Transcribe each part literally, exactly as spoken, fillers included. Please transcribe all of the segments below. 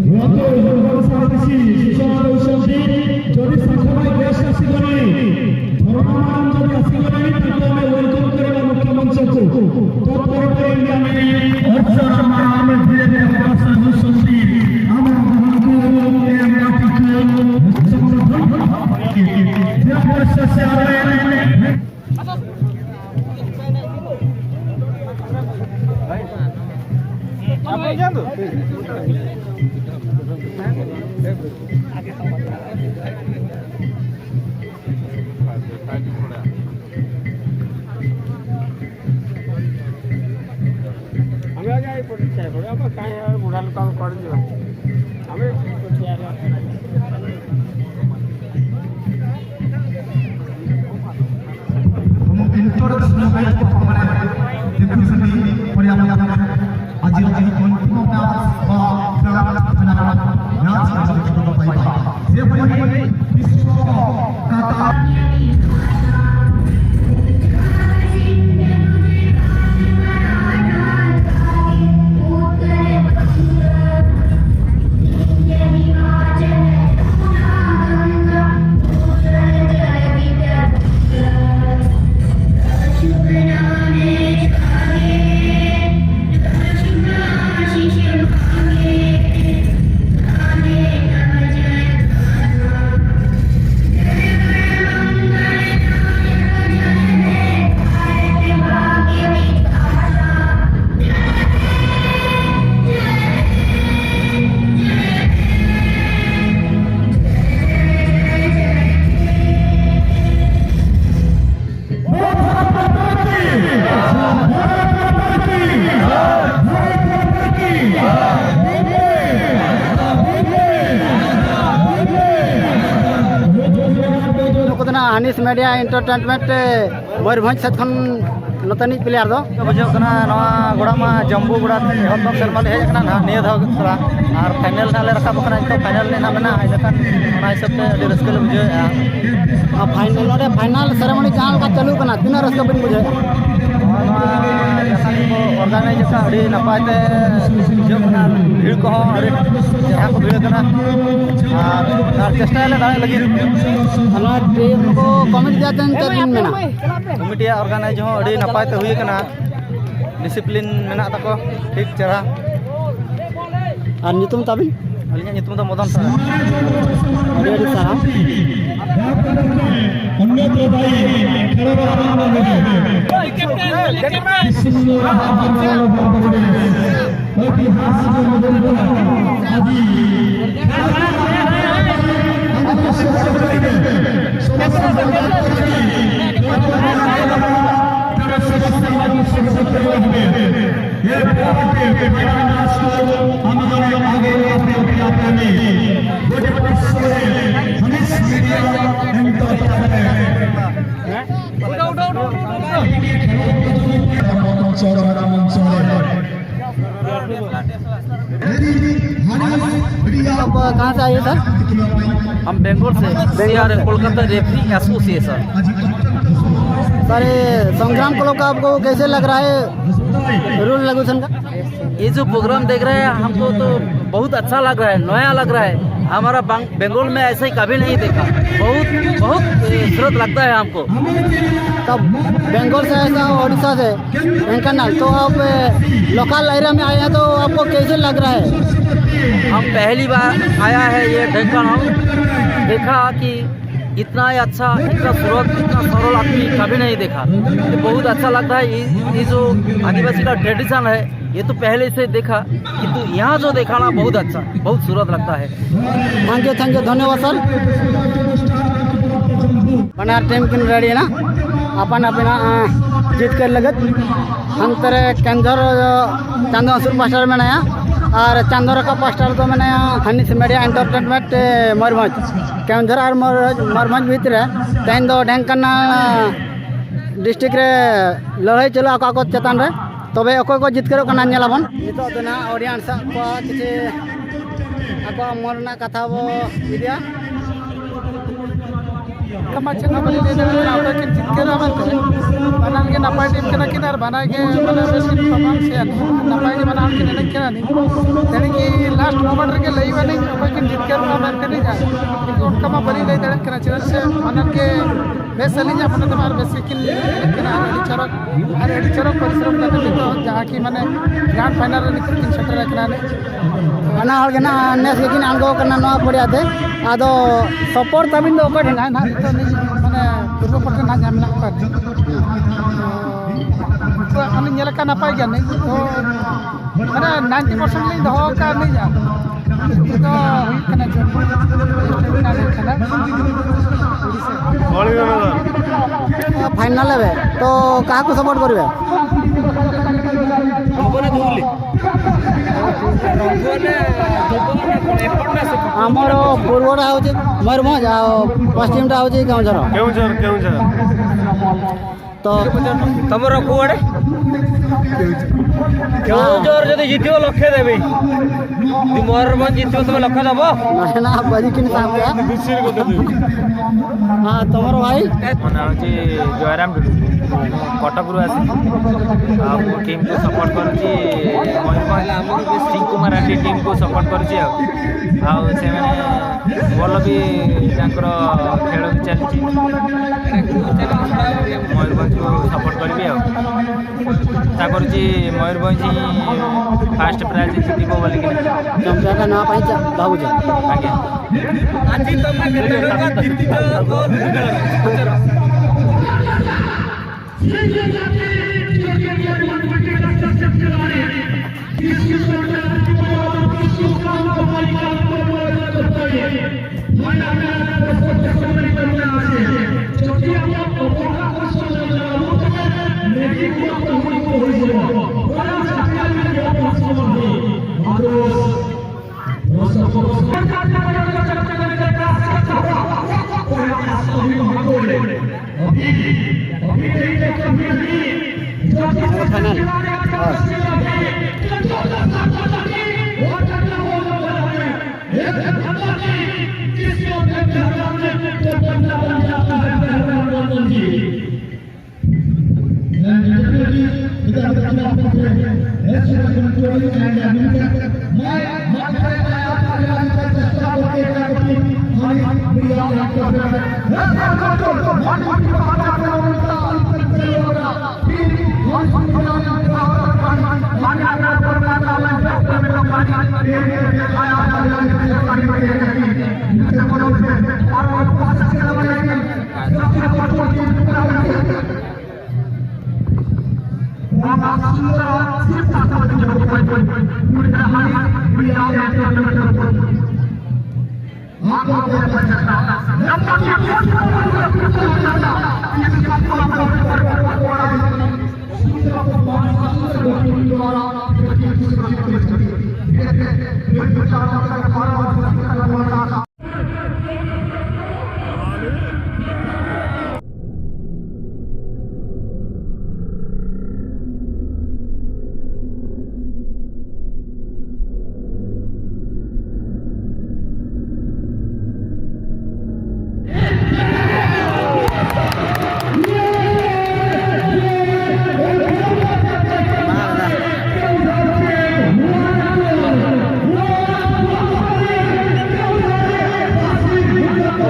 ରୁହନ୍ତୁ, ରୁହନ୍ତୁ, ରୁହନ୍ତୁ, ସାରା ଦେଶୀ ସୂଚନା ଦେଉଛନ୍ତି, ଯଦି ସାର୍ଥକ ଭାଇ ଗେଷ୍ଟ ଆସିଗଲେଣି, ଧରଣା ମ୍ୟାଡାମ ଯଦି ଆସିଗଲେଣି, ତାଙ୍କୁ ଆମେ ୱେଲକମ୍ କରିବା ମୁଖ୍ୟ ମଞ୍ଚକୁ। ତତ୍ପର ପରେ ଇଣ୍ଡିଆ ମିନି ଅର୍ଚ୍ଚନା ମ୍ୟାଡାମ ଧୀରେ ଧୀରେ ପ୍ରବେଶ କରୁଛନ୍ତି। ଆମ ଗହଣକୁ ଏ ମାଟିକୁ ସମର୍ପଣ। ଆମେ ଆଜ୍ଞା ଏଇପଟେ ଠିଆ ହେଇପଡ଼ିବା। ଆମେ କାହିଁ ଆଉ ବୁଢ଼ା ଲୋକ ଆମେ କୁଆଡ଼େ ଯିବା? ଆମେ ଏଇପଟେ ଠିଆ ହେବା। ମୁଁ ଇଣ୍ଟରନେଟ ଦେଖୁଛନ୍ତି ପଡ଼ିଆ। ଆଜି ଆଜି ଅନ୍ତିମ ମ୍ୟାଚ୍ ବା ଗ୍ରାଣ୍ଡ ଫାଇନାଲ ମ୍ୟାଚ୍ ଆମେ ଦେଖିବାକୁ ପାଇବା। ସେଭଳି ବିଶ୍ୱ କାତାର ᱱᱩᱠᱩ ᱫᱚ ᱱᱟᱜ ᱦᱟᱱᱤᱥ ᱢᱤᱰᱤᱭᱟ ᱮᱱᱴᱟᱨᱴᱮᱱᱢᱮᱱᱴ, ᱢᱚᱭᱩᱨᱵᱷᱚᱸᱡᱽ ᱥᱮᱫ ᱠᱷᱚᱱ ᱱᱚᱛᱮᱱᱤᱡ ᱯᱞᱮᱭᱟᱨ ᱫᱚ᱾ ᱵᱩᱡᱷᱟᱹᱜ ᱠᱟᱱᱟ ᱱᱚᱣᱟ ᱜᱚᱲᱟ ᱢᱟ ᱡᱟᱢᱵᱩ ᱜᱚᱲᱟ ᱮᱦᱚᱵ ᱥᱮᱨᱢᱟ ᱞᱮ ᱦᱮᱡ ᱟᱠᱟᱱᱟ ᱱᱟᱦᱟᱜ, ᱱᱤᱭᱟᱹ ᱫᱷᱟᱣ ᱜᱮ ᱛᱷᱚᱲᱟ᱾ ᱟᱨ ᱯᱷᱟᱭᱱᱮᱞ ᱱᱟᱦᱟᱜ ᱞᱮ ᱨᱟᱠᱟᱵ ᱟᱠᱟᱱᱟ, ᱱᱤᱛᱚᱜ ᱯᱷᱟᱭᱱᱮᱞ ᱨᱮ ᱱᱟᱦᱟᱜ ᱢᱮᱱᱟᱜᱼᱟ, ᱤᱱᱟᱹᱠᱷᱟᱱ ᱚᱱᱟ ᱦᱤᱥᱟᱹᱵ ᱛᱮ ᱟᱹᱰᱤ ᱨᱟᱹᱥᱠᱟᱹ ᱞᱮ ᱵᱩᱡᱷᱟᱹᱣᱮᱫᱼᱟ᱾ ᱟᱨ ᱯᱷᱟᱭᱱᱮᱞ, ᱱᱚᱰᱮ ᱯᱷᱟᱭᱱᱟᱞ ᱥᱮᱨᱮᱢᱚᱱᱤ ᱡᱟᱦᱟᱸ ᱞᱮᱠᱟ ᱪᱟᱹᱞᱩᱜ ᱠᱟᱱᱟ, ᱛᱤᱱᱟᱹᱜ ᱨᱟᱹᱥᱠᱟᱹ ᱵᱤᱱ ᱵᱩᱡᱷᱟᱹᱣᱮᱫᱼᱟ? ᱱᱚᱣᱟ ᱢᱟ ᱡᱟᱦᱟᱸ ᱚᱨᱜᱟᱱᱟᱭᱤᱡ ᱟᱠᱟᱫ, ᱟᱹᱰᱤ ᱱᱟᱯᱟᱭ ᱛᱮ ᱵᱩᱡᱷᱟᱹᱜ ᱠᱟᱱᱟ᱾ ᱵᱷᱤᱲ ᱠᱚᱦᱚᱸ ᱟᱹᱰᱤ ᱪᱮᱦᱨᱟ ᱠᱚ ᱵᱷᱤᱲ ᱠᱟᱱᱟ᱾ ᱟᱨ, ᱟᱨ ᱪᱮᱥᱴᱟᱭᱟᱞᱮ ᱫᱟᱲᱮᱭᱟᱜ ᱞᱟᱹᱜᱤᱫ᱾ ᱟᱨ ᱱᱚᱣᱟ ᱴᱤᱢ ᱠᱚ ᱠᱚᱢᱤᱴᱤ ᱡᱟᱛᱮ ᱪᱮᱫ ᱵᱤᱱ ᱢᱮᱱᱟ? ᱠᱚᱢᱤᱴᱤᱭᱟᱜ ᱚᱨᱜᱟᱱᱟᱭᱤᱡ ᱦᱚᱸ ᱟᱹᱰᱤ ᱱᱟᱯᱟᱭ ᱛᱮ ᱦᱩᱭ ᱟᱠᱟᱱᱟ᱾ ᱰᱤᱥᱤᱯᱞᱤᱱ ᱢᱮᱱᱟᱜ ᱛᱟᱠᱚ, ᱴᱷᱤᱠ ᱪᱮᱦᱨᱟ᱾ ᱟᱨ ᱧᱩᱛᱩᱢ ᱛᱟᱵᱤᱱ? ᱟᱹᱞᱤᱧᱟᱜ ᱧᱩᱛᱩᱢ ᱫᱚ ᱢᱚᱫᱚᱱ ᱥᱚᱨᱮᱱ᱾ ᱟᱹᱰᱤ ᱟᱹᱰᱤ ᱥᱟᱨᱦᱟᱣ᱾ आप कहाँ से आए सर? हम बंगलोर से, CRA, Kolkata referee association. Sir, ये संग्राम क्लब का आपको कैसे लग रहा है रूल रेगुलेशन का? ये जो प्रोग्राम देख रहे हैं, हमको तो बहुत अच्छा लग रहा है, नया लग रहा है। हमारा बंग-, बंगाल में ऐसे ही कभी नहीं देखा। बहुत, बहुत खूबसूरत लगता है हमको। तब बंगाल से ऐसा, उड़ीसा से, ढेंकानाल, तो आप लोकल एरिया में आए हैं, तो आपको कैसे लग रहा है? हम पहली बार आया है ये ढेंकानाल, देखा कि इतना ही अच्छा, इतना सूरत, इतना सरल आदमी कभी नहीं देखा। तो बहुत अच्छा लगता है। ये, ये जो आदिवासी का ट्रेडिशन है, ये तो पहले से देखा, किंतु यहाँ जो देखा ना, बहुत अच्छा, बहुत सूरत लगता है। थैंक यू, थैंक यू, धन्यवाद सर। ᱵᱟᱱᱟᱨ ᱴᱤᱢ ᱠᱤᱱ ᱨᱮᱰᱤᱭᱮᱱᱟ ᱟᱯᱟᱱ ᱟᱹᱯᱤᱱᱟᱜ, ᱟᱸ, ᱡᱤᱛᱠᱟᱹᱨ ᱞᱟᱹᱜᱤᱫ᱾ ᱦᱟᱱᱛᱮ ᱨᱮ ᱠᱮᱱᱫᱷᱚᱨ, ᱪᱟᱸᱫᱚ ᱦᱟᱹᱥᱩᱨ ᱯᱟᱥᱴᱟ ᱨᱮ ᱢᱮᱱᱟᱭᱟ ᱟᱨ ᱪᱟᱸᱫᱚ ᱨᱟᱠᱟᱵ ᱯᱟᱥᱴᱟ ᱨᱮᱫᱚ ᱢᱮᱱᱟᱭᱟ ᱦᱟᱱᱤᱥ ᱢᱤᱰᱤᱭᱟ ᱮᱱᱴᱟᱨᱴᱮᱱᱢᱮᱱᱴ, ᱢᱚᱭᱩᱨᱵᱷᱚᱸᱡᱽ᱾ ᱠᱮᱣᱚᱱᱡᱷᱚᱨ ᱟᱨ ᱢᱚᱭᱩᱨ-, ᱢᱚᱭᱩᱨᱵᱷᱚᱸᱡᱽ ᱵᱷᱤᱛᱨᱤ ᱨᱮ ᱛᱮᱦᱮᱧ ᱫᱚ ᱰᱷᱮᱝᱠᱟᱱᱟᱞ ᱰᱤᱥᱴᱨᱤᱠᱴ ᱨᱮ ᱞᱟᱹᱲᱦᱟᱹᱭ ᱪᱟᱹᱞᱩᱜᱼᱟ ᱟᱠᱚ ᱟᱠᱚ ᱪᱮᱛᱟᱱ ᱨᱮ᱾ ᱛᱚᱵᱮ ᱚᱠᱚᱭ ᱠᱚ ᱡᱤᱛᱠᱟᱹᱨᱚᱜ ᱠᱟᱱᱟ ᱧᱮᱞᱟᱵᱚᱱ᱾ ᱱᱤᱛᱚᱜ ᱫᱚ ᱱᱟᱦᱟᱜ ᱚᱰᱤᱭᱮᱱᱥ ᱟᱜ ᱠᱚ ᱠᱤᱪᱷᱤ ᱟᱠᱚᱣᱟᱜ ᱢᱚᱱ ᱨᱮᱱᱟᱜ ᱠᱟᱛᱷᱟ ᱵᱚ ᱤᱫᱤᱭᱟ᱾ ᱛᱟᱢᱟ ᱪᱮᱫ ᱦᱚᱸ ᱵᱟᱹᱞᱤᱧ ᱞᱟᱹᱭ ᱫᱟᱲᱮᱭᱟᱜ ᱠᱟᱱᱟ ᱚᱠᱚᱭ ᱠᱤᱱ ᱡᱤᱛᱠᱟᱹᱨᱚᱜᱼᱟ ᱢᱮᱱᱛᱮ᱾ ᱵᱟᱱᱟᱨ ᱜᱮ ᱱᱟᱯᱟᱭ ᱴᱤᱢ ᱠᱟᱱᱟ ᱠᱤᱱ ᱟᱨ ᱵᱟᱱᱟᱨ ᱜᱮ ᱢᱟᱱᱮ ᱵᱮᱥ ᱠᱤᱱ ᱯᱟᱨᱯᱷᱚᱨᱢᱮᱱᱥ ᱮᱫᱟ, ᱱᱟᱯᱟᱭ ᱜᱮ ᱵᱟᱱᱟᱨ ᱠᱤᱱ ᱮᱱᱮᱡ ᱠᱟᱱᱟ᱾ ᱛᱮᱦᱮᱧ ᱜᱮ ᱞᱟᱥᱴ ᱢᱳᱢᱮᱱᱴ ᱨᱮᱜᱮ ᱞᱟᱹᱭ ᱟᱹᱞᱤᱧ ᱚᱠᱚᱭ ᱠᱤᱱ ᱡᱤᱛᱠᱟᱹᱨᱚᱜᱼᱟ ᱢᱮᱱᱛᱮ ᱞᱤᱧ, ᱟᱨ ᱠᱤᱱᱛᱩ ᱚᱱᱠᱟ ᱢᱟ ᱵᱟᱹᱞᱤᱧ ᱞᱟᱹᱭ ᱫᱟᱲᱮᱭᱟᱜ ᱠᱟᱱᱟ, ᱪᱮᱫᱟᱜ ᱥᱮ ᱵᱟᱱᱟᱨ ᱜᱮ ᱵᱮᱥ ᱟᱹᱞᱤᱧᱟᱜ ᱢᱚᱱᱮ ᱛᱮᱢᱟ ᱟᱨ ᱵᱮᱥ ᱜᱮᱠᱤᱱ ᱮᱱᱮᱡ ᱠᱟᱱᱟ ᱟᱨ ᱟᱹᱰᱤ ᱪᱚᱨᱚᱠ ᱟᱨ ᱟᱹᱰᱤ ᱪᱚᱨᱚᱠ ᱯᱚᱨᱤᱥᱨᱚᱢ ᱠᱟᱛᱮ ᱱᱤᱛᱚᱜ ᱡᱟᱦᱟᱸ ᱠᱤ ᱢᱟᱱᱮ ᱜᱨᱟᱱᱰ ᱯᱷᱟᱭᱱᱟᱞ ᱨᱮ ᱱᱤᱛᱚᱜ ᱠᱤᱱ ᱥᱮᱴᱮᱨ ᱟᱠᱟᱱᱟ ᱮᱱᱮᱡ᱾ ᱵᱟᱱᱟ ᱦᱚᱲ ᱜᱮ ᱱᱟᱜ ᱱᱮᱥ ᱜᱮᱠᱤᱱ ᱟᱬᱜᱚ ᱠᱟᱱᱟ ᱱᱚᱣᱟ ᱯᱚᱲᱤᱭᱟ ᱛᱮ᱾ ᱟᱫᱚ ᱥᱟᱯᱳᱨᱴ ᱛᱟᱵᱤᱱ ᱫᱚ ᱚᱠᱚᱭ ᱴᱷᱮᱱ ᱦᱟᱸᱜ ᱱᱤᱛᱚᱜ ᱱᱤᱡ ᱢᱟᱱᱮ ᱯᱩᱨᱵᱚ ᱯᱟᱴᱟ ᱱᱟᱜ ᱡᱟᱦᱟᱸ ᱢᱮᱱᱟᱜ ᱠᱚᱣᱟ ᱱᱤᱡ? ᱛᱚ ᱮᱠᱷᱚᱱ ᱞᱤᱧ ᱧᱮᱞ ᱟᱠᱟᱫ ᱱᱟᱯᱟᱭ ᱜᱮᱭᱟ ᱱᱤᱡ ᱛᱚ ᱢᱟᱱᱮ ᱱᱟᱭᱤᱱᱴᱤ ᱯᱟᱨᱥᱮᱱᱴ ᱞᱤᱧ ᱫᱚᱦᱚ ᱟᱠᱟᱫ ᱱᱤᱡ ᱟᱨ ᱱᱤᱛᱚᱜ ᱫᱚ ᱦᱩᱭᱩᱜ ᱠᱟᱱᱟ ᱡᱚᱢ ᱦᱩᱭᱩᱜ ᱠᱟᱱᱟ᱾ ᱯᱷᱟᱭᱱᱟᱞ ᱮᱵᱮ ᱛᱚ ᱠᱟᱦᱟᱠᱩ ᱥᱟᱯᱳᱨᱴ ᱠᱚᱨᱤᱵᱮ? ଆମର ପୂର୍ବଟା ହେଉଛି ମୟୂରଭଞ୍ଜ ଆଉ ପଶ୍ଚିମଟା ହେଉଛି କେଉଁଝର। କେଉଁଝର, କେଉଁଝର। ତ ତମର କୁଆଡ଼େ? କେଉଁଝର ଯଦି ଜିତିବ ଲକ୍ଷେ ଦେବି। ଯଦି ମୟୂରଭଞ୍ଜ ଜିତିବ ତମେ ଲକ୍ଷେ ଦେବ? ନା, ନା, ବଜିକିନି ସାପ। ହଁ, ତମର ଭାଇ? ମୋ ନାଁ ହେଉଛି ଜୟରାମ ଟୁଡୁ। କଟକରୁ ଆସିଛି। ଆଉ ମୁଁ ଟିମ୍କୁ ସପୋର୍ଟ କରୁଛି, ମୟୂରଭଞ୍ଜ, ରିଙ୍କୁ ମାରାଣ୍ଡି ଟିମ୍କୁ ସପୋର୍ଟ କରୁଛି। ଆଉ ଆଉ ସେମାନେ ଭଲ ବି ତାଙ୍କର ଖେଳ ବି ଚାଲିଛି। ମୟୂରଭଞ୍ଜକୁ ସପୋର୍ଟ କରିବି ଆଉ। ଆଶା କରୁଛି ମୟୂରଭଞ୍ଜ ହିଁ ଫାଷ୍ଟ ପ୍ରାଇଜ୍ ଜିତିବ ବୋଲିକି। ଚମ୍ପିଆଟା ନବା ପାଇଁ ଚା- ଭାବୁଛ? ଆଜ୍ଞା। ଆଜି ତମେ କେତେ ଟଙ୍କା ଜିତିଛ?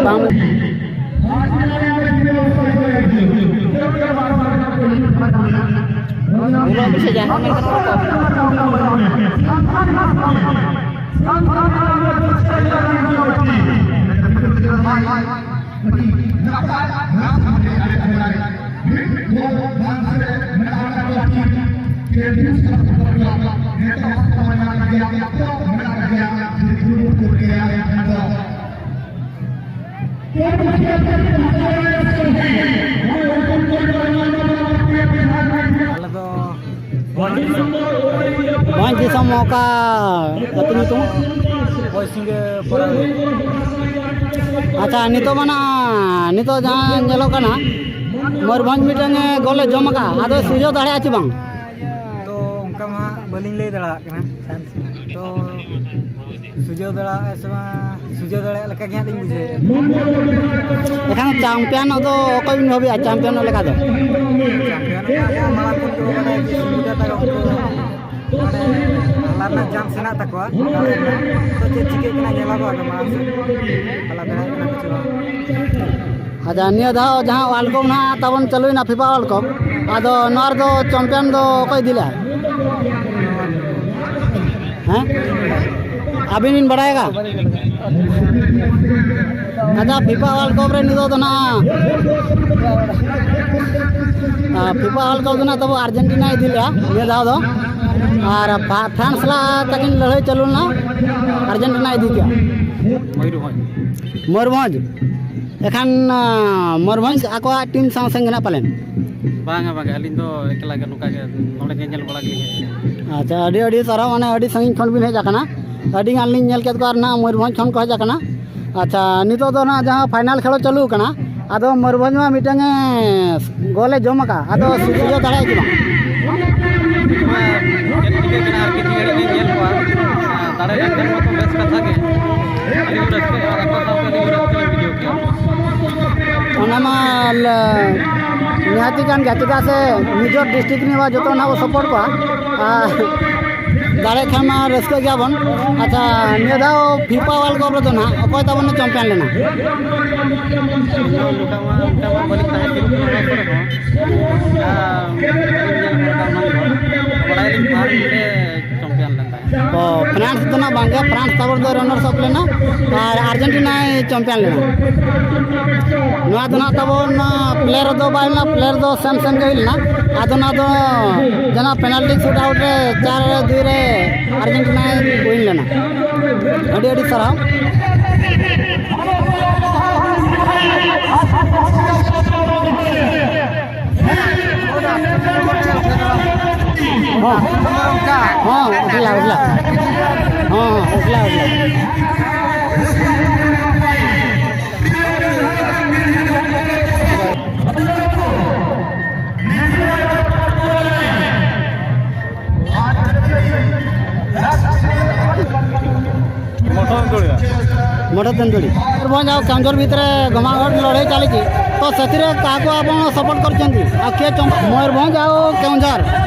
ᱵᱟᱝ᱾ ᱩᱱᱟᱹᱜ ᱵᱮᱥᱤ ᱡᱟᱦᱟᱸ ᱢᱮᱱᱟᱜ ᱠᱚᱣᱟ᱾ ᱟᱞᱮ ᱫᱚ ᱵᱷᱚᱸᱡᱽ ᱫᱤᱥᱚᱢ᱾ ᱵᱷᱚᱸᱡᱽ ᱫᱤᱥᱚᱢ ᱚᱠᱟ ᱟᱹᱛᱩ ᱧᱩᱛᱩᱢ? ᱦᱳᱭ, ᱥᱤᱸᱜᱟᱹ ᱯᱟᱲᱟ᱾ ᱟᱪᱪᱷᱟ, ᱱᱤᱛᱚᱜ ᱢᱟ ᱱᱟᱜ, ᱱᱤᱛᱚᱜ ᱡᱟᱦᱟᱸ ᱧᱮᱞᱚᱜ ᱠᱟᱱᱟ, ᱢᱚᱭᱩᱨᱵᱷᱚᱸᱡᱽ ᱢᱤᱫᱴᱟᱝ ᱜᱳᱞᱮ ᱡᱚᱢ ᱟᱠᱟᱫᱼᱟ, ᱟᱫᱚ ᱥᱩᱡᱷᱟᱹᱣ ᱫᱟᱲᱮᱭᱟᱜᱼᱟ ᱪᱮ ᱵᱟᱝ? ᱛᱚ, ᱚᱱᱠᱟ ᱢᱟ ᱵᱟᱹᱞᱤᱧ ᱞᱟᱹᱭ ᱫᱟᱲᱮᱭᱟᱜ ᱠᱟᱱᱟ᱾ ᱛᱚ, ᱥᱩᱡᱷᱟᱹᱣ ᱫᱟᱲᱮᱭᱟᱜᱼᱟ ᱥᱮ ᱵᱟᱝ, ᱥᱩᱡᱷᱟᱹᱣ ᱫᱟᱲᱮᱭᱟᱜ ᱞᱮᱠᱟ ᱜᱮ ᱦᱟᱸᱜ ᱞᱤᱧ ᱵᱩᱡᱷᱟᱹᱣᱮᱫᱼᱟ᱾ ᱮᱱᱠᱷᱟᱱ ᱪᱟᱢᱯᱤᱭᱟᱱᱚᱜ ᱫᱚ ᱚᱠᱚᱭ ᱵᱤᱱ ᱵᱷᱟᱵᱤᱭᱟ, ᱪᱟᱢᱯᱤᱭᱟᱱᱚᱜ ᱞᱮᱠᱟ ᱫᱚ? ᱪᱟᱢᱯᱤᱭᱟᱱᱚᱜ ᱢᱟ ᱢᱟᱲᱟᱝ ᱠᱷᱚᱱ ᱠᱚ ᱵᱟᱰᱟᱭ ᱜᱮ, ᱥᱩᱱᱤᱛᱟ ᱛᱟᱠᱚ ᱩᱱᱠᱩ ᱢᱟᱱᱮ ᱟᱨ ᱨᱮᱱᱟᱜ ᱪᱟᱱᱥ ᱦᱮᱱᱟᱜ ᱛᱟᱠᱚᱣᱟ᱾ ᱛᱚ ᱪᱮᱫ ᱪᱤᱠᱟᱹᱜ ᱠᱟᱱᱟ ᱧᱮᱞᱚᱜᱚᱜᱼᱟ ᱟᱫᱚ ᱢᱟᱲᱟᱝ ᱥᱮᱫ᱾ ᱟᱞᱟᱫᱟ ᱦᱮᱱᱟᱜ ᱠᱟᱱᱟ ᱠᱤᱪᱷᱩ ᱵᱟᱝ᱾ ᱟᱪᱪᱷᱟ, ᱱᱤᱭᱟᱹ ᱫᱷᱟᱣ ᱡᱟᱦᱟᱸ ᱣᱟᱨᱞᱰ ᱠᱟᱯ ᱱᱟᱦᱟᱜ ᱛᱟᱵᱚᱱ ᱪᱟᱹᱞᱩᱭᱮᱱᱟ, ᱯᱷᱤᱯᱟ ᱣᱟᱨᱞᱰ ᱠᱟᱯ, ᱟᱫᱚ ᱱᱚᱣᱟ ᱨᱮᱫᱚ ᱪᱟᱢᱯᱤᱭᱟᱱ ᱫᱚ ᱚᱠᱚᱭ ᱤᱫᱤ ᱞᱮᱫᱼᱟ? ᱦᱮᱸ? ᱟᱹᱵᱤᱱ ᱵᱤᱱ ᱵᱟᱲᱟᱭ ᱟᱠᱟᱫ? ᱟᱪᱪᱷᱟ, ᱯᱷᱤᱯᱟ ᱣᱟᱨᱞᱰ ᱠᱟᱯ ᱨᱮ ᱱᱤᱛᱚᱜ ᱫᱚ ᱱᱟᱦᱟᱜ, ᱟᱨ, ᱯᱷᱤᱯᱟ ᱣᱟᱨᱞᱰ ᱠᱟᱯ ᱫᱚ ᱱᱟᱦᱟᱜ ᱛᱟᱵᱚ ᱟᱨᱡᱮᱱᱴᱤᱱᱟ ᱤᱫᱤ ᱞᱮᱫᱼᱟ ᱱᱤᱭᱟᱹ ᱫᱷᱟᱣ ᱫᱚ᱾ ᱟᱨ ᱯᱷᱟ-, ᱯᱷᱨᱟᱱᱥ ᱥᱟᱞᱟᱜ ᱛᱟᱹᱠᱤᱱ ᱞᱟᱹᱲᱦᱟᱹᱭ ᱪᱟᱹᱞᱩ ᱞᱮᱱᱟ, ᱟᱨᱡᱮᱱᱴᱤᱱᱟ ᱤᱫᱤ ᱠᱮᱫᱼᱟ᱾ ᱢᱚᱭᱩᱨᱵᱷᱚᱸᱡᱽ᱾ ᱢᱚᱭᱩᱨᱵᱷᱚᱸᱡᱽ᱾ ᱮᱠᱷᱟᱱ, ᱟᱸ, ᱢᱚᱭᱩᱨᱵᱷᱚᱸᱡᱽ ᱟᱠᱚᱣᱟᱜ ᱴᱤᱢ ᱥᱟᱶ ᱥᱮᱱ ᱜᱮ ᱱᱟᱜ ᱯᱟᱞᱮᱱ? ᱵᱟᱝᱟ, ᱵᱟᱝᱟ, ᱟᱹᱞᱤᱧ ᱫᱚ ᱮᱠᱞᱟ ᱜᱮ ᱱᱚᱝᱠᱟ ᱜᱮ ᱱᱚᱰᱮ ᱧᱮᱧᱮᱞ ᱵᱟᱲᱟ ᱜᱮᱞᱤᱧ ᱦᱮᱡ ᱟᱠᱟᱱᱟ᱾ ᱟᱪᱪᱷᱟ, ᱟᱹᱰᱤ ᱟᱹᱰᱤ ᱥᱟᱨᱦᱟᱣ, ᱢᱟᱱᱮ ᱟᱹᱰᱤ ᱥᱟᱺᱜᱤᱧ ᱠᱷᱚᱱ ᱵᱤᱱ ᱦᱮᱡ ᱟᱠᱟᱱᱟ᱾ ᱟᱹᱰᱤ ᱜᱟᱱ ᱞᱤᱧ ᱧᱮᱞ ᱠᱮᱫ ᱠᱚᱣᱟ ᱟᱨ ᱱᱟᱜ ᱢᱚᱭᱩᱨᱵᱷᱚᱸᱡᱽ ᱠᱷᱚᱱ ᱠᱚ ᱦᱮᱡ ᱟᱠᱟᱱᱟ᱾ ᱟᱪᱪᱷᱟ, ᱱᱤᱛᱚᱜ ᱫᱚ ᱱᱟᱜ ᱡᱟᱦᱟᱸ ᱯᱷᱟᱭᱱᱟᱞ ᱠᱷᱮᱞᱳ ᱪᱟᱹᱞᱩ ᱟᱠᱟᱱᱟ, ᱟᱫᱚ ᱢᱚᱭᱩᱨᱵᱷᱚᱸᱡᱽ ᱢᱟ ᱢᱤᱫᱴᱟᱝ, ᱮ, ᱜᱳᱞᱮ ᱡᱚᱢ ᱟᱠᱟᱫ, ᱟᱫᱚ ᱥᱩᱡᱷᱟᱹᱣ ᱫᱟᱲᱮᱭᱟᱜ ᱜᱮ ᱵᱟᱝ? ᱪᱮᱫ ᱪᱤᱠᱟᱹᱜ ᱠᱟᱱᱟ ᱟᱨ ᱠᱤᱪᱷᱩ ᱜᱷᱟᱹᱲᱤᱡ ᱞᱤᱧ ᱧᱮᱞ ᱠᱚᱣᱟ᱾ ᱫᱟᱲᱮ ᱞᱮᱱᱠᱷᱟᱱ ᱢᱟᱛᱚ ᱵᱮᱥ ᱠᱟᱛᱷᱟ ᱜᱮ᱾ ᱟᱹᱰᱤ ᱨᱟᱹᱥᱠᱟᱹ ᱟᱨ ᱟᱠᱚ ᱥᱟᱶᱛᱮ ᱟᱹᱰᱤ ᱨᱟᱹᱥᱠᱟᱹ ᱞᱤᱧ ᱵᱩᱡᱷᱟᱹᱣ ᱠᱮᱜᱼᱟ᱾ ᱚᱱᱟ ᱢᱟ ᱞᱟ-, ᱱᱤᱦᱟᱹᱛᱤ ᱠᱟᱱ ᱜᱮᱭᱟ, ᱪᱮᱫᱟᱜ ᱥᱮ ᱱᱤᱡᱚᱨ ᱰᱤᱥᱴᱨᱤᱠᱴ ᱨᱤᱱᱤᱡ ᱡᱚᱛᱚ ᱱᱟᱜ ᱵᱚ ᱥᱟᱯᱳᱨᱴ ᱠᱚᱣᱟ᱾ ᱟᱨ ᱫᱟᱲᱮ ᱠᱷᱟᱱ ᱢᱟ ᱨᱟᱹᱥᱠᱟᱹ ᱜᱮᱭᱟᱵᱚᱱ᱾ ᱟᱪᱪᱷᱟ, ᱱᱤᱭᱟᱹ ᱫᱷᱟᱣ ᱯᱷᱤᱯᱟ ᱣᱟᱨᱞᱰ ᱠᱟᱯ ᱨᱮᱫᱚ ᱱᱟᱦᱟᱜ ᱚᱠᱚᱭ ᱛᱟᱵᱚᱱ ᱪᱟᱢᱯᱤᱭᱟᱱ ᱞᱮᱱᱟ? ᱤᱧ ᱦᱚᱸ ᱱᱚᱝᱠᱟ ᱢᱟ, ᱚᱱᱠᱟ ᱢᱟ ᱵᱟᱹᱞᱤᱧ ᱛᱟᱦᱮᱸ ᱠᱟᱱᱟ ᱚᱱᱟ ᱠᱚᱨᱮ ᱦᱚᱸ᱾ ᱚᱱᱠᱟ ᱵᱟᱹᱞᱤᱧ ᱧᱮᱞ ᱵᱟᱲᱟ ᱠᱟᱜᱼᱟ ᱚᱱᱟ ᱠᱚᱫᱚ᱾ ᱵᱟᱲᱟᱭᱟᱞᱤᱧ ᱯᱷᱨᱟᱱᱥ ᱜᱮ ᱪᱟᱢᱯᱤᱭᱟᱱ ᱞᱮᱱ ᱛᱟᱦᱮᱸᱫ᱾ ᱚ, ᱯᱷᱨᱟᱱᱥ ᱫᱚ ᱱᱟᱜ ᱵᱟᱝᱜᱮ, ᱯᱷᱨᱟᱱᱥ ᱛᱟᱵᱚᱱ ᱫᱚ ᱨᱟᱱᱟᱨᱥ ᱟᱯ ᱞᱮᱱᱟ ᱟᱨ ᱟᱨᱡᱮᱱᱴᱤᱱᱟᱭ ᱪᱟᱢᱯᱤᱭᱟᱱ ᱞᱮᱱᱟ᱾ ᱱᱚᱣᱟ ᱫᱚ ᱱᱟᱜ ᱛᱟᱵᱚᱱ, ᱯᱞᱮᱭᱟᱨ ᱫᱚ ᱵᱟᱭ ᱦᱩᱭ ᱞᱮᱱᱟ, ᱯᱞᱮᱭᱟᱨ ᱫᱚ ᱥᱮᱢ ᱥᱮᱢ ᱜᱮ ᱦᱩᱭ ᱞᱮᱱᱟ᱾ ᱟᱫᱚ ᱱᱚᱣᱟ ᱫᱚ ᱡᱟᱦᱟᱸ ᱯᱮᱱᱟᱞᱴᱤ ᱥᱩᱴ ᱟᱣᱩᱴ ᱨᱮ ᱪᱟᱨ ᱫᱩᱭ ᱨᱮ ᱟᱨᱡᱮᱱᱴᱤᱱᱟᱭ ᱣᱤᱱ ᱞᱮᱱᱟ᱾ ᱟᱹᱰᱤ ᱟᱹᱰᱤ ᱥᱟᱨᱦᱟᱣ᱾ ᱦᱚᱸ᱾ ᱦᱚᱸ, ᱩᱥᱞᱟ, ᱩᱥᱞᱟ᱾ ᱦᱚᱸ, ᱦᱚᱸ, ᱩᱥᱞᱟ, ᱩᱥᱞᱟ᱾ ᱢᱚᱴᱚᱨ ᱛᱮᱱᱫᱩᱲᱤ᱾ ମୟୂରଭଞ୍ଜ ଆଉ କେଉଁଝର ଭିତରେ ଘମାଘୋଟ ଲଢ଼େଇ ଚାଲିଛି, ତ ସେଥିରେ କାହାକୁ ଆପଣ ସପୋର୍ଟ କରିଛନ୍ତି? ଆଉ କିଏ ଚମ୍ପ-, ମୟୂରଭଞ୍ଜ ଆଉ କେଉଁଝର,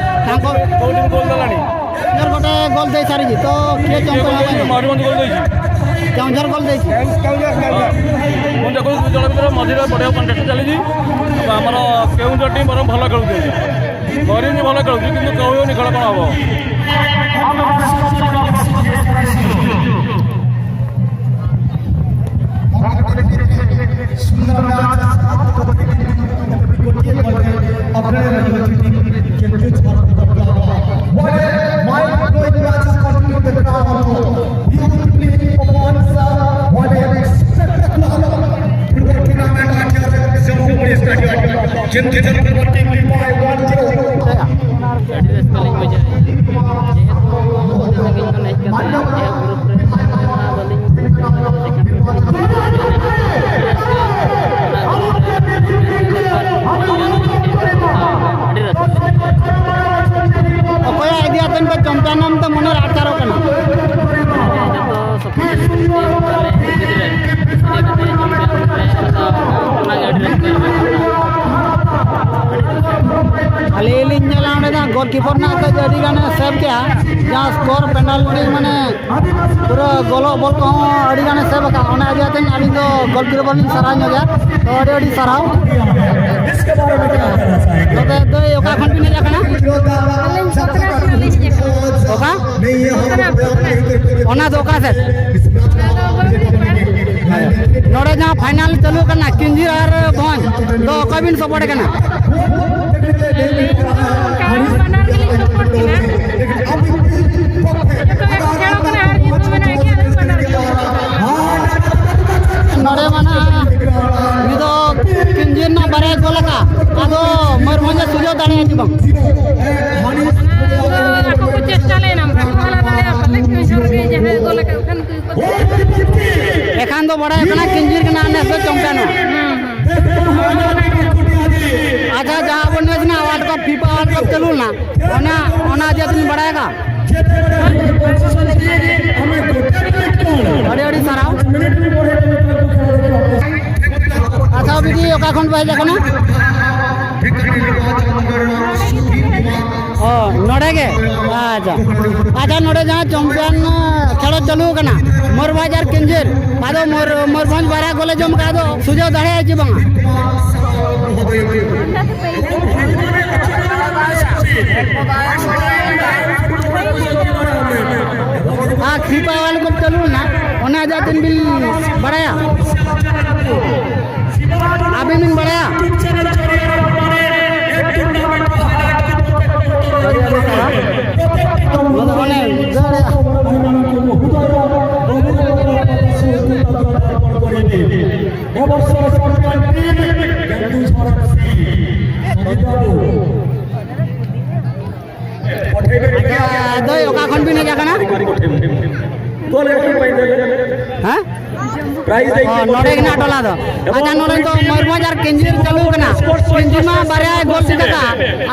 ତାଙ୍କ କୋଉ ଟିମ୍ ଗୋଲ୍ ଦେଲାଣି? କେଉଁଝର ଗୋଟେ ଗୋଲ ଦେଇ ସାରିଛି, ତ କିଏ ଚମ୍ପିଆନ ହବ? ମୟୂରଭଞ୍ଜ ଗୋଲ ଦେଇଛି। କେଉଁଝର ଗୋଲ ଦେଇଛି। ମୁଁ ଦେଖୁଛି ଦୁଇ ଜଣ ଭିତରେ ମଝିରେ ବଢ଼ିଆ କଣ୍ଟେଷ୍ଟ ଚାଲିଛି। ଆମର କେଉଁଝର ଟିମ୍ ବରଂ ଭଲ ଖେଳୁଛି, ମୟୂରଭଞ୍ଜ ଭଲ ଖେଳୁଛି, କିନ୍ତୁ କହି ହେଉନି ଖେଳ କ'ଣ ହବ। What a mind-blowing matches continue the ground. Beautifully performance, what a spectacular football tournament at Jammu Stadium. Jammu Stadium by one zero. ᱟᱹᱰᱤ ᱨᱟᱹᱥᱠᱟᱹ ᱞᱤᱧ ᱵᱩᱡᱷᱟᱹᱣᱮᱫᱼᱟ, ᱡᱮᱦᱮᱛᱩ ᱩᱱᱟᱹᱜ ᱥᱟᱺᱜᱤᱧ ᱠᱷᱚᱱ ᱦᱮᱡ ᱠᱟᱛᱮ ᱱᱤᱭᱟᱹ ᱜᱨᱩᱯ ᱨᱮ ᱢᱮᱱᱟᱜ ᱞᱤᱧᱟ, ᱵᱟᱹᱞᱤᱧ ᱵᱩᱡᱷᱟᱹᱣ ᱫᱟᱲᱮᱭᱟᱜ ᱠᱟᱱᱟ᱾ ᱚᱱᱟ ᱜᱨᱩᱯ ᱨᱮ ᱟᱹᱰᱤ ᱨᱟᱹᱥᱠᱟᱹ᱾ ᱚᱠᱚᱭᱟᱜ ᱤᱫᱤ ᱟᱛᱮᱱ ᱯᱮ ᱪᱚᱢᱯᱤᱭᱟᱱ ᱮᱱ ᱛᱮ ᱢᱚᱱᱮ ᱨᱮ ᱟᱴᱠᱟᱨᱚᱜ ᱠᱟᱱᱟ? ᱡᱚᱛᱚ ᱥᱚᱯᱚᱨᱴ ᱜᱤᱫᱽᱨᱟᱹ ᱚᱱᱟᱜᱮ ᱟᱹᱰᱤ ᱨᱟᱹᱥᱠᱟᱹ᱾ ᱟᱹᱞᱤᱧ ᱞᱤᱧ ᱧᱮᱞᱟ ᱚᱸᱰᱮ ᱫᱚ ᱜᱳᱞᱠᱤᱯᱟᱨ ᱨᱮᱱᱟᱜ ᱠᱟᱹᱡ ᱟᱹᱰᱤ ᱜᱟᱱᱮ ᱥᱮᱵᱷ ᱠᱮᱜᱼᱟ, ᱡᱟᱦᱟᱸ ᱥᱠᱳᱨ ᱯᱮᱱᱟᱞᱴᱤ ᱢᱟᱱᱮ ᱯᱩᱨᱟᱹ ᱜᱚᱞᱚᱜ ᱵᱚᱞ ᱠᱚᱦᱚᱸ ᱟᱹᱰᱤ ᱜᱟᱱᱮ ᱥᱮᱵᱷ ᱟᱠᱟᱫ, ᱚᱱᱟ ᱤᱫᱤ ᱠᱟᱛᱮ ᱟᱹᱞᱤᱧ ᱫᱚ ᱜᱳᱞᱠᱤᱯᱟᱨ ᱞᱤᱧ ᱥᱟᱨᱦᱟᱣ ᱧᱚᱜᱮᱭᱟ᱾ ᱛᱚ ᱟᱹᱰᱤ ᱟᱹᱰᱤ ᱥᱟᱨᱦᱟᱣ᱾ ᱛᱚᱵᱮ ᱫᱟᱹᱭ, ᱚᱠᱟ ᱠᱷᱚᱱ ᱵᱤᱱ ᱦᱮᱡ ᱟᱠᱟᱱᱟ? ᱟᱹᱞᱤᱧ ᱥᱟᱛᱱᱟ ᱠᱷᱚᱱᱟᱜ ᱞᱤᱧ ᱦᱮᱡ ᱟᱠᱟᱱᱟ᱾ ᱚᱠᱟ? ᱥᱟᱛᱱᱟ, ᱥᱟᱛᱱᱟ᱾ ᱚᱱᱟ ᱫᱚ ᱚᱠᱟ ᱥᱮᱫ? ᱚᱱᱟ ᱫᱚ ᱵᱟᱹᱨᱱᱤ ᱯᱟᱲᱟ᱾ ᱱᱚᱰᱮ ᱡᱟᱦᱟᱸ ᱯᱷᱟᱭᱱᱟᱞ ᱪᱟᱹᱞᱩ ᱠᱟᱱᱟ ᱠᱤᱧᱡᱤᱨ ᱟᱨ ᱵᱷᱚᱸᱡᱽ, ᱫᱚ ᱚᱠᱚᱭ ᱵᱤᱱ ᱥᱟᱯᱳᱨᱴ ᱠᱟᱱᱟ? ᱟᱹᱞᱤᱧ ᱫᱚ ᱚᱱᱠᱟ ᱵᱟᱱᱟᱨ ᱜᱮᱞᱤᱧ ᱥᱟᱯᱳᱨᱴ ᱠᱤᱱᱟ᱾ ᱡᱚᱛᱚ ᱜᱮᱠᱚ ᱠᱷᱮᱞᱚᱜ ᱠᱟᱱᱟ, ᱦᱟᱨ ᱡᱤᱛ ᱢᱮᱱᱟᱜ ᱜᱮᱭᱟ, ᱟᱫᱚ ᱵᱟᱱᱟᱨ ᱜᱮ᱾ ᱱᱚᱰᱮ ᱢᱟ ᱱᱟᱦᱟᱜ ᱩᱱᱤ ᱫᱚ ᱠᱤᱧᱡᱤᱨ ᱨᱮᱱᱟᱜ ᱵᱟᱨᱭᱟ ᱜᱳᱞ ᱟᱠᱟᱫ, ᱟᱫᱚ ᱢᱚᱭᱩᱨᱵᱷᱚᱸᱡᱽ ᱮ ᱥᱩᱡᱷᱟᱹᱣ ᱫᱟᱲᱮᱭᱟᱜᱼᱟ ᱪᱮ ᱵᱟᱝ? ᱚᱱᱟ ᱫᱚ ᱟᱠᱚ ᱠᱚ ᱪᱮᱥᱴᱟ ᱞᱮᱱᱟ, ᱵᱟᱠᱚ ᱦᱟᱞᱟ ᱫᱟᱲᱮᱭᱟᱜᱼᱟ ᱯᱟᱞᱮ, ᱠᱤᱧᱡᱤᱨ ᱜᱮ ᱡᱟᱦᱟᱸᱭ ᱜᱳᱞ ᱟᱠᱟᱫ ᱠᱷᱟᱱ ᱩᱱᱠᱩ ᱜᱮᱠᱚ ᱮᱠᱷᱟᱱ ᱫᱚ ᱵᱟᱲᱟᱭ ᱠᱟᱱᱟ ᱠᱤᱧᱡᱤᱨ ᱠᱟᱱᱟ ᱱᱮᱥ ᱫᱚ ᱪᱚᱢᱯᱤᱭᱟᱱᱚᱜ᱾ ᱦᱩᱸ, ᱦᱩᱸ᱾ ᱟᱪᱪᱷᱟ, ᱡᱟᱦᱟᱸ ᱟᱵᱚ ᱱᱮᱥ ᱨᱮᱱᱟᱜ ᱣᱟᱨᱞᱰ ᱠᱟᱯ, ᱯᱷᱤᱯᱟ ᱣᱟᱨᱞᱰ ᱠᱟᱯ ᱪᱟᱹᱞᱩ ᱞᱮᱱᱟ, ᱚᱱᱟ, ᱚᱱᱟ ᱤᱫᱤ ᱠᱟᱛᱮ ᱵᱤᱱ ᱵᱟᱲᱟᱭ ᱟᱠᱟᱫᱼᱟ? ᱟᱹᱰᱤ ᱟᱹᱰᱤ ᱥᱟᱨᱦᱟᱣ᱾ ᱟᱪᱪᱷᱟ, ᱵᱤᱴᱤ, ᱚᱠᱟ ᱠᱷᱚᱱ ᱯᱮ ᱦᱮᱡ ᱟᱠᱟᱱᱟ? ᱚ, ᱱᱚᱰᱮ ᱜᱮ? ᱟᱪᱪᱷᱟ᱾ ᱟᱪᱪᱷᱟ, ᱱᱚᱰᱮ ᱡᱟᱦᱟᱸ ᱪᱟᱢᱯᱤᱭᱟᱱ ᱠᱷᱮᱞᱳᱰ ᱪᱟᱹᱞᱩ ᱟᱠᱟᱱᱟ, ᱢᱚᱭᱩᱨᱵᱷᱚᱸᱡᱽ ᱟᱨ ᱠᱮᱧᱡᱷᱤᱨ, ᱟᱫᱚ ᱢᱚᱭᱩᱨ-, ᱢᱚᱭᱩᱨᱵᱷᱚᱸᱡᱽ ᱵᱟᱨᱭᱟ ᱜᱳᱞᱮ ᱡᱚᱢ ᱠᱟᱜᱼᱟ, ᱟᱫᱚ ᱥᱩᱡᱟᱹᱣ ᱫᱟᱲᱮᱭᱟᱜᱼᱟᱭ ᱪᱮ ᱵᱟᱝᱟ? ᱟᱨ FIFA World Cup ᱪᱟᱹᱞᱩ ᱞᱮᱱᱟ, ᱚᱱᱟ ᱤᱫᱤ ᱠᱟᱛᱮ ᱵᱤᱱ ᱵᱟᱲᱟᱭᱟ? ᱟᱹᱵᱤᱱ ᱵᱤᱱ ᱵᱟᱲᱟᱭᱟ? ᱚᱱᱮ ᱫᱟᱹᱲ ᱟᱪᱪᱷᱟ, ᱫᱟᱹᱭ, ᱚᱠᱟ ᱠᱷᱚᱱ ᱵᱤᱱ ᱦᱮᱡ ᱟᱠᱟᱱᱟ? ᱦᱮᱸ? ᱚ, ᱱᱚᱰᱮ ᱜᱮ ᱱᱟᱜ ᱴᱚᱞᱟ ᱫᱚ᱾ ᱟᱪᱪᱷᱟ, ᱱᱚᱰᱮ ᱫᱚ ᱢᱚᱭᱩᱨᱵᱷᱚᱸᱡᱽ ᱟᱨ ᱠᱮᱧᱡᱷᱤᱨ ᱪᱟᱹᱞᱩ ᱠᱟᱱᱟ᱾ ᱠᱮᱧᱡᱷᱤᱨ ᱢᱟ ᱵᱟᱨᱭᱟᱭ ᱜᱳᱞ ᱠᱮᱫᱟ,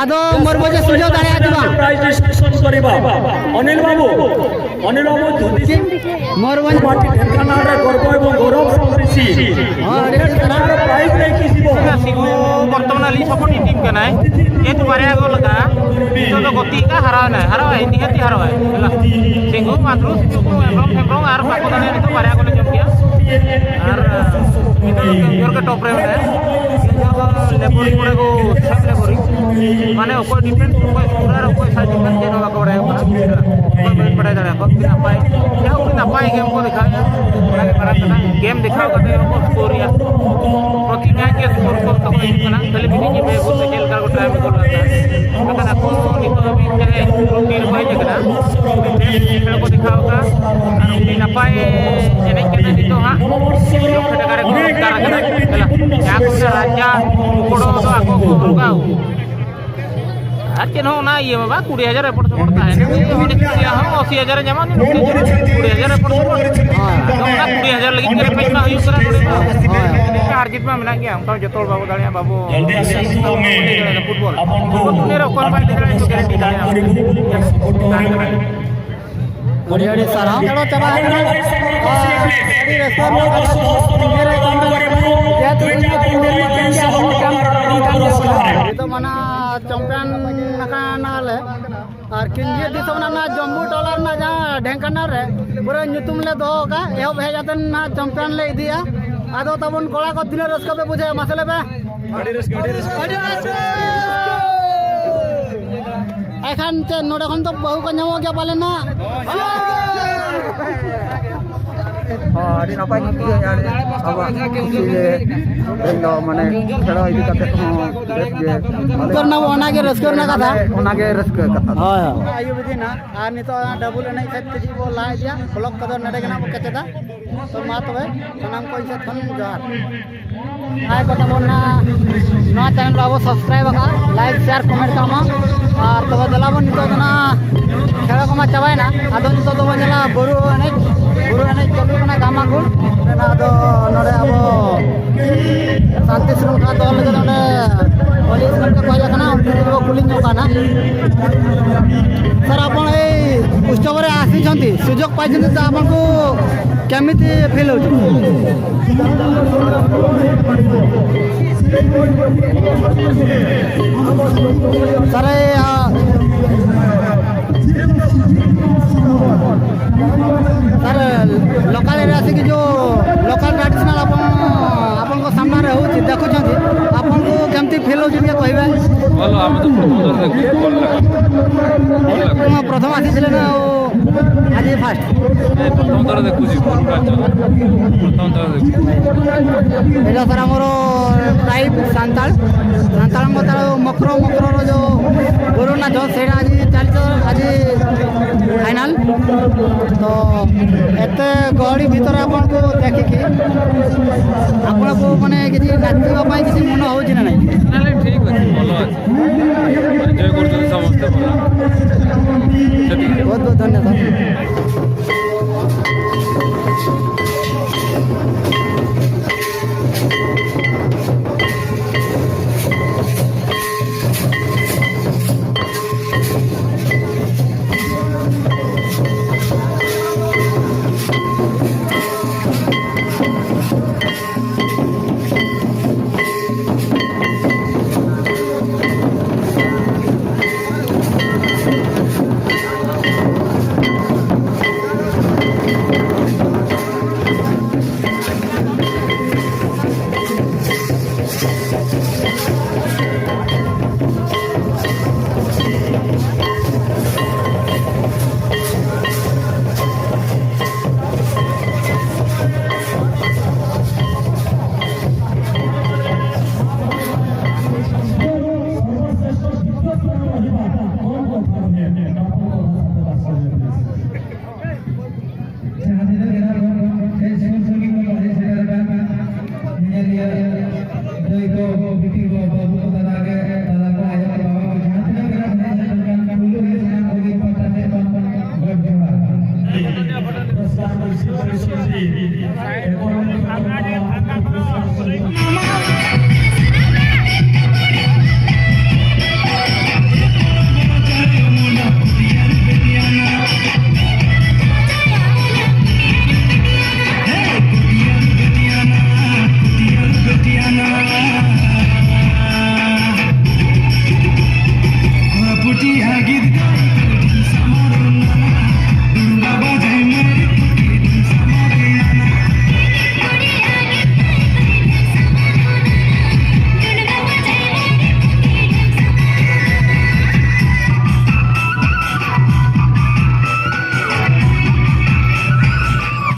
ᱟᱫᱚ ᱢᱚᱭᱩᱨᱵᱷᱚᱸᱡᱽ ᱮ ᱥᱩᱡᱟᱹᱣ ᱫᱟᱲᱮᱭᱟᱜᱼᱟ ᱪᱮ ᱵᱟᱝ? ᱚᱱᱤᱞ ᱵᱟᱹᱵᱩ, ᱚᱱᱤᱞ ᱵᱟᱹᱵᱩ, ᱡᱩᱫᱤ ᱢᱚᱭᱩᱨᱵᱷᱚᱸᱡᱽ ᱢᱟᱴᱤ ᱰᱷᱮᱱᱠᱟᱱᱟᱞ ᱨᱮ ᱜᱚᱨᱵᱚ ᱮᱵᱚᱝ ᱜᱚᱨᱚᱵ ᱥᱟᱶ ᱨᱤᱥᱤ᱾ ᱦᱚᱸ, ᱟᱹᱰᱤ ᱟᱹᱰᱤ ᱥᱟᱨᱦᱟᱣ᱾ ᱯᱨᱟᱭᱤᱡᱽ ᱞᱟᱹᱭ ᱠᱤᱥᱤ ᱵᱚ᱾ ᱥᱤᱝᱦᱩ ᱵᱚᱨᱛᱚᱢᱟᱱ ᱟᱹᱞᱤᱧ ᱥᱟᱯᱳᱨᱴ ᱴᱤᱢ ᱠᱟᱱᱟᱭ, ᱡᱮᱦᱮᱛᱩ ᱵᱟᱨᱭᱟ ᱜᱳᱞ ᱞᱟᱜᱟᱜᱼᱟ᱾ ᱱᱤᱛᱚᱜ ᱫᱚ ᱜᱚᱛᱤᱜ ᱠᱟᱱᱟ, ᱦᱟᱨᱟᱣ ᱮᱱᱟᱭ, ᱦᱟᱨᱟᱣ ᱟᱭ, ᱱᱤᱦᱟᱹᱛᱤ ᱦᱟᱨᱟᱣ ᱟᱭ᱾ ᱥᱤᱝᱦᱩ, ᱢᱟᱫᱽᱨᱩ, ᱥᱤᱝᱦᱩ, ᱦᱮᱢᱵᱨᱚᱢ, ᱦᱮᱢᱵᱨᱚᱢ ᱟᱨ ᱵᱟᱠᱚ ᱫᱟᱲᱮᱭᱟᱜᱼᱟ, ᱱᱤᱛᱚᱜ ᱵᱟᱨᱭᱟ ᱜᱳᱞᱮ ᱡᱚᱢ ᱠᱮᱜᱼᱟ᱾ ᱟᱨ ᱱᱤᱛᱚᱜ ᱫᱚ ᱠᱮᱧᱡᱷᱤᱨ ᱜᱮ ᱴᱚᱯ ᱨᱮ ᱢᱮᱱᱟᱭᱟ᱾ ᱠᱮᱧᱡᱷᱤᱨ ᱫᱚ ᱞᱮᱵᱚᱨᱤᱝ ᱠᱚᱨᱮ ᱠᱚ ᱥᱟᱵ ᱞᱮᱵᱚᱨᱤᱝ᱾ ᱢᱟᱱᱮ ᱚᱠᱚᱭ ᱰᱤᱯᱷᱮᱱᱥ, ᱚᱠᱚᱭ ᱥᱠᱳᱨᱟᱨ, ᱚᱠᱚᱭ ᱥᱟᱭᱤᱰ ᱰᱤᱯᱷᱮᱱᱥ, ᱪᱮᱫ ᱦᱚᱸ ᱵᱟᱠᱚ ᱵᱟᱲᱟᱭᱟ᱾ ᱚᱠᱚᱭ ᱵᱟᱹᱧ ᱵᱟᱲᱟᱭ ᱫᱟᱲᱮᱭᱟᱠᱚᱣᱟ᱾ ᱟᱹᱰᱤ ᱱᱟᱯᱟᱭ, ᱡᱟ ᱩᱰᱤ ᱱᱟᱯᱟᱭ ᱜᱮᱢ ᱠᱚ ᱫᱮᱠᱷᱟᱣᱮᱫᱼᱟ᱾ ᱚᱱᱟ ᱜᱮ ᱢᱟᱨᱟᱝ ᱠᱟᱛᱷᱟ᱾ ᱜᱮᱢ ᱫᱮᱠᱷᱟᱣ ᱠᱟᱛᱮ ᱦᱚᱸᱠᱚ ᱥᱠᱳᱨ ᱨᱮᱭᱟᱜ ᱯᱨᱚᱛᱤ ᱢᱮᱪ ᱜᱮ ᱥᱠᱳᱨ ᱠᱚᱢ ᱫᱚᱦᱚ ᱦᱩᱭᱩᱜ ᱠᱟᱱᱟ᱾ ᱠᱷᱟᱹᱞᱤ ᱢᱤᱫᱴᱤᱡ ᱜᱮ ᱢᱮᱪ ᱪᱮᱫ ᱞᱮᱠᱟ ᱠᱚ ᱴᱨᱟᱭ ᱠᱚ ᱫᱚᱦᱚ ᱠᱟᱜᱼᱟ᱾ ᱢᱮᱱᱠᱷᱟᱱ ᱟᱠᱚ ᱱᱤᱛᱚᱜ ᱦᱟᱹᱵᱤᱡ ᱡᱟᱦᱟᱸᱭ ᱴᱤᱢ ᱨᱮᱠᱚ ᱦᱮᱡ ᱟᱠᱟᱱᱟ, ᱵᱮᱥ ᱠᱷᱮᱞ ᱠᱚ ᱫᱮᱠᱷᱟᱣ ᱟᱠᱟᱫᱼᱟ᱾ ᱟᱨ ᱟᱹᱰᱤ ᱱᱟᱯᱟᱭ ᱮᱱᱮᱡ ᱠᱟᱱᱟ ᱱᱤᱛᱚᱜ ᱦᱟᱸᱜ᱾ ᱞᱚᱠᱠᱷᱮ ᱴᱟᱠᱟ ᱨᱮ ᱠᱚ ᱨᱳᱡᱽᱜᱟᱨ ᱟᱠᱟᱫᱟ᱾ ᱫᱮᱞᱟ, ᱡᱟᱦᱟᱸ ᱠᱚ ᱨᱟᱡᱟ ᱜᱚᱲᱚ ᱫᱚ ᱟᱠᱚ ᱠᱚ ᱦᱚᱨᱚᱜᱟ᱾ ᱟᱨ ᱪᱮᱫ ᱦᱚᱸ ᱚᱱᱟ ᱤᱭᱟᱹ ᱢᱟ ᱵᱟᱝ, ᱠᱩᱲᱤ ᱦᱟᱡᱟᱨ ᱮᱯᱚᱨ ᱥᱮᱯᱚᱨ ᱛᱟᱦᱮᱱᱟ᱾ ᱩᱱᱤ ᱦᱚᱸ ᱟᱥᱤ ᱦᱟᱡᱟᱨ ᱮ ᱧᱟᱢᱟ, ᱩᱱᱤ ᱱᱚᱝᱠᱟ ᱠᱩᱲᱤ ᱦᱟᱡᱟᱨ ᱮᱯᱚᱨ ᱥᱮᱯᱚᱨ᱾ ᱟᱫᱚ ᱚᱱᱟ ᱠᱩᱲᱤ ᱦᱟᱡᱟᱨ ᱞᱟᱹᱜᱤᱫ ᱜᱮ ᱨᱮᱯᱮᱡ ᱢᱟ ᱦᱩᱭᱩᱜ ᱠᱟᱱᱟ ᱱᱚᱰᱮ ᱢᱟ᱾ ᱦᱳᱭ᱾ ᱦᱟᱨ ᱡᱤᱛ ᱢᱟ ᱢᱮᱱᱟᱜ ᱜᱮᱭᱟ, ᱚᱱᱠᱟ ᱡᱚᱛᱚ ᱦᱚᱲ ᱵᱟᱵᱚ ᱫᱟᱲᱮᱭᱟᱜᱼᱟ, ᱵᱟᱵᱚ ᱡᱚᱞᱫᱤ ᱟᱥᱮ ᱥᱩᱨᱩᱜ ᱢᱮ᱾ ᱯᱷᱩᱴᱵᱚᱞ᱾ ᱟᱵᱚᱱ ᱠᱚ ᱯᱷᱩᱴᱵᱚᱞ ᱫᱩᱱᱤᱭᱟᱹ ᱨᱮ ᱚᱠᱚᱭ ᱦᱚᱸ ᱵᱟᱭ ᱞᱟᱹᱭ ᱫᱟᱲᱮᱭᱟᱜᱼᱟ, ᱡᱚᱛᱚ ᱜᱮ ᱞᱟᱹᱭ ᱫᱟᱲᱮᱭᱟᱜᱼᱟ᱾ ᱟᱹᱰᱤ ᱟᱹᱰᱤ ᱥᱟᱨᱦᱟᱣ᱾ ᱠᱷᱮᱞᱳᱰ ᱪᱟᱵᱟ ᱟᱠᱟᱱᱟ᱾ ᱟᱨ ᱟᱹᱰᱤ ᱨᱟᱹᱥᱠᱟᱹ ᱨᱮᱱᱟᱜ ᱠᱟᱛᱷᱟ ᱫᱚ ᱱᱤᱭᱟᱹ ᱨᱮ ᱠᱟᱱ ᱛᱟᱵᱚᱱᱟ, ᱡᱮᱦᱮᱛᱩ ᱤᱧ ᱫᱚ ᱛᱤᱱ ᱫᱤᱱ ᱨᱮᱱᱟᱜ ᱠᱟᱱ ᱜᱮᱭᱟ, ᱦᱚᱲ ᱠᱟᱱ ᱜᱮᱭᱟ᱾ ᱱᱤᱛᱚᱜ ᱢᱟᱱᱟ ᱪᱟᱢᱯᱤᱭᱟᱱ ᱟᱠᱟᱱᱟᱞᱮ᱾ ᱟᱨ ᱠᱤᱧᱡᱤᱭᱟᱹ ᱫᱤᱥᱚᱢ ᱨᱮᱱᱟᱜ ᱡᱚᱢᱵᱩ ᱴᱚᱞᱟ ᱨᱮᱱᱟᱜ ᱡᱟᱦᱟᱸ ᱰᱷᱮᱝᱠᱟᱱᱟ ᱨᱮ ᱯᱩᱨᱟᱹ ᱧᱩᱛᱩᱢ ᱞᱮ ᱫᱚᱦᱚ ᱟᱠᱟᱫ, ᱮᱦᱚᱵ ᱦᱮᱡ ᱟᱛᱮ ᱱᱟᱜ ᱪᱟᱢᱯᱤᱭᱟᱱ ᱞᱮ ᱤᱫᱤᱭᱟ᱾ ᱟᱫᱚ ᱛᱟᱵᱚᱱ ᱠᱚᱲᱟ ᱠᱚ ᱛᱤᱱᱟᱹᱜ ᱨᱟᱹᱥᱠᱟᱹ ᱯᱮ ᱵᱩᱡᱷᱟᱹᱣᱟ, ᱢᱟᱥᱮ ᱞᱟᱹᱭ ᱯᱮ᱾ ᱟᱹᱰᱤ ᱨᱟᱹᱥᱠᱟᱹ, ᱟᱹᱰᱤ ᱨᱟᱹᱥᱠᱟᱹ᱾ ᱮᱱᱠᱷᱟᱱ ᱪᱮᱫ ᱱᱚᱰᱮ ᱠᱷᱚᱱ ᱫᱚ ᱵᱟᱹᱦᱩ ᱠᱚ ᱧᱟᱢᱚᱜ ᱜᱮᱭᱟ ᱯᱟᱞᱮ ᱱᱟᱜ? ᱦᱚᱸ, ᱟᱹᱰᱤ ᱱᱟᱯᱟᱭ ᱜᱮ ᱵᱩᱡᱷᱟᱹᱜᱼᱟ᱾ ᱟᱹᱰᱤ ᱟᱵᱚᱣᱟᱜ ᱠᱩᱥᱤ ᱜᱮ᱾ ᱛᱮᱦᱮᱧ ᱫᱚ ᱢᱟᱱᱮ ᱠᱷᱮᱞᱟ ᱤᱫᱤ ᱠᱟᱛᱮ ᱦᱚᱸ ᱵᱮᱥ ᱜᱮ᱾ ᱩᱛᱟᱹᱨ ᱱᱟ ᱚᱱᱟ ᱜᱮ ᱨᱟᱹᱥᱠᱟᱹ ᱨᱮᱱᱟᱜ ᱠᱟᱛᱷᱟ᱾ ᱚᱱᱟ ᱜᱮ ᱨᱟᱹᱥᱠᱟᱹ ᱠᱟᱛᱷᱟ ᱫᱚ᱾ ᱦᱳᱭ, ᱦᱳᱭ᱾ ᱟᱹᱭᱩᱵ ᱤᱫᱤᱱᱟ ᱟᱨ ᱱᱤᱛᱚᱜ ᱚᱱᱟ ᱰᱟᱵᱩᱞ ᱮᱱᱮᱡ ᱥᱮᱫ ᱛᱮᱜᱮ ᱵᱚ ᱞᱟᱦᱟ ᱤᱫᱤᱭᱟ᱾ ᱵᱞᱚᱠ ᱠᱚᱫᱚ ᱱᱚᱰᱮ ᱜᱮ ᱱᱟᱜ ᱵᱚ ᱠᱮᱪᱮᱫᱟ᱾ ᱛᱚ ᱢᱟ ᱛᱚᱵᱮ ᱥᱟᱱᱟᱢ ᱠᱚ ᱤᱧ ᱥᱮᱫ ᱠᱷᱚᱱ ᱡᱚᱦᱟᱨ᱾ ᱡᱟᱦᱟᱸᱭ ᱠᱚ ᱛᱟᱵᱚᱱ ᱱᱟᱜ ᱱᱚᱣᱟ ᱪᱮᱱᱮᱞ ᱵᱟᱵᱚ ᱥᱟᱵᱥᱠᱨᱟᱭᱤᱵ ᱟᱠᱟᱫ, ᱞᱟᱭᱤᱠ, ᱥᱮᱭᱟᱨ, ᱠᱚᱢᱮᱱᱴ ᱠᱟᱜ ᱢᱟ᱾ ᱟᱨ ᱛᱚᱵᱮ ᱫᱮᱞᱟ ᱵᱚᱱ ᱱᱤᱛᱚᱜ ᱫᱚ ᱱᱟᱜ ᱠᱷᱮᱞᱟ ᱠᱚᱢᱟ ᱪᱟᱵᱟᱭᱮᱱᱟ, ᱟᱫᱚ ᱱᱤᱛᱚᱜ ᱫᱚᱵᱚᱱ ᱧᱮᱞᱟ ᱵᱩᱨᱩ ᱮᱱᱮᱡ᱾ ᱵᱩᱨᱩ ᱮᱱᱮᱡ ᱪᱟᱹᱞᱩ ᱠᱟᱱᱟ ᱜᱟᱢᱟᱜᱩᱲ᱾ ᱟᱫᱚ ᱱᱚᱰᱮ ᱟᱵᱚ ᱥᱟᱱᱛᱤ ᱥᱨᱤᱝᱠᱷᱚᱞᱟ ᱫᱚᱦᱚ ᱞᱟᱹᱜᱤᱫ ᱚᱸᱰᱮ ᱯᱩᱞᱤᱥ ᱜᱚᱢᱠᱮ ᱠᱚ ᱦᱮᱡ ᱟᱠᱟᱱᱟ, ᱩᱱᱠᱩ ᱡᱩᱫᱤ ᱠᱚ ᱠᱩᱞᱤ ᱧᱚᱜ ᱠᱟᱱᱟ᱾ ସାର୍, ଆପଣ ଏଇ ଉତ୍ସବରେ ଆସିଛନ୍ତି, ସୁଯୋଗ ପାଇଛନ୍ତି, ତ ଆପଣଙ୍କୁ କେମିତି ଫିଲ୍ ହେଉଛି? ସାର୍, ଏଇ, ଆ, ସାର୍, ଲୋକାଲ ଏରିଆ ଆସିକି ଯୋଉ ଲୋକାଲ ଟ୍ରାଡିସନାଲ ଆପଣ, ଆପଣଙ୍କ ସାମ୍ନାରେ ହଉଛି, ଦେଖୁଛନ୍ତି, ଆପଣଙ୍କୁ କେମିତି ଫିଲ୍ ହଉଛି ଟିକେ କହିବେ? ଭଲ, ଆମେ ତ ପ୍ରଥମ ଥର ଦେଖୁଛୁ, ଭଲ ଲାଗୁଛି। ଭଲ ଲାଗୁଛି। ଆପଣ ପ୍ରଥମ ଆସିଥିଲେ ନା ଆଉ ଆଜି ଫାଷ୍ଟ? ନାଇଁ, ପ୍ରଥମ ଥର ଦେଖୁଛି, ପୁରୁଣା ଅଞ୍ଚଳ। ପ୍ରଥମ ଥର ଦେଖୁଛି। ଏଇଟା ସାର୍ ଆମର ଟ୍ରାଇବ୍ ସାନ୍ତାଳ। ସାନ୍ତାଳଙ୍କ ତାର ମକର, ମକରର ଯୋଉ ଗୁରୁ ନାଚ, ସେଇଟା ଆଜି ଚାଲିଛି, ଆଜି ଫାଇନାଲ। ତ ଏତେ ଗହଳି ଭିତରେ ଆପଣଙ୍କୁ ଦେଖିକି ଆପଣଙ୍କୁ ମାନେ କିଛି ନାଚିବା ପାଇଁ କିଛି ମନ ହଉଛି ନା ନାହିଁ? ନାଇଁ, ନାଇଁ, ଠିକ୍ ଅଛି, ଭଲ ଅଛି। ଏନ୍ଜୟ କରୁଛନ୍ତି ସମସ୍ତେ, ଭଲ। ସେତିକି। ବହୁତ ବହୁତ ଧନ୍ୟବାଦ।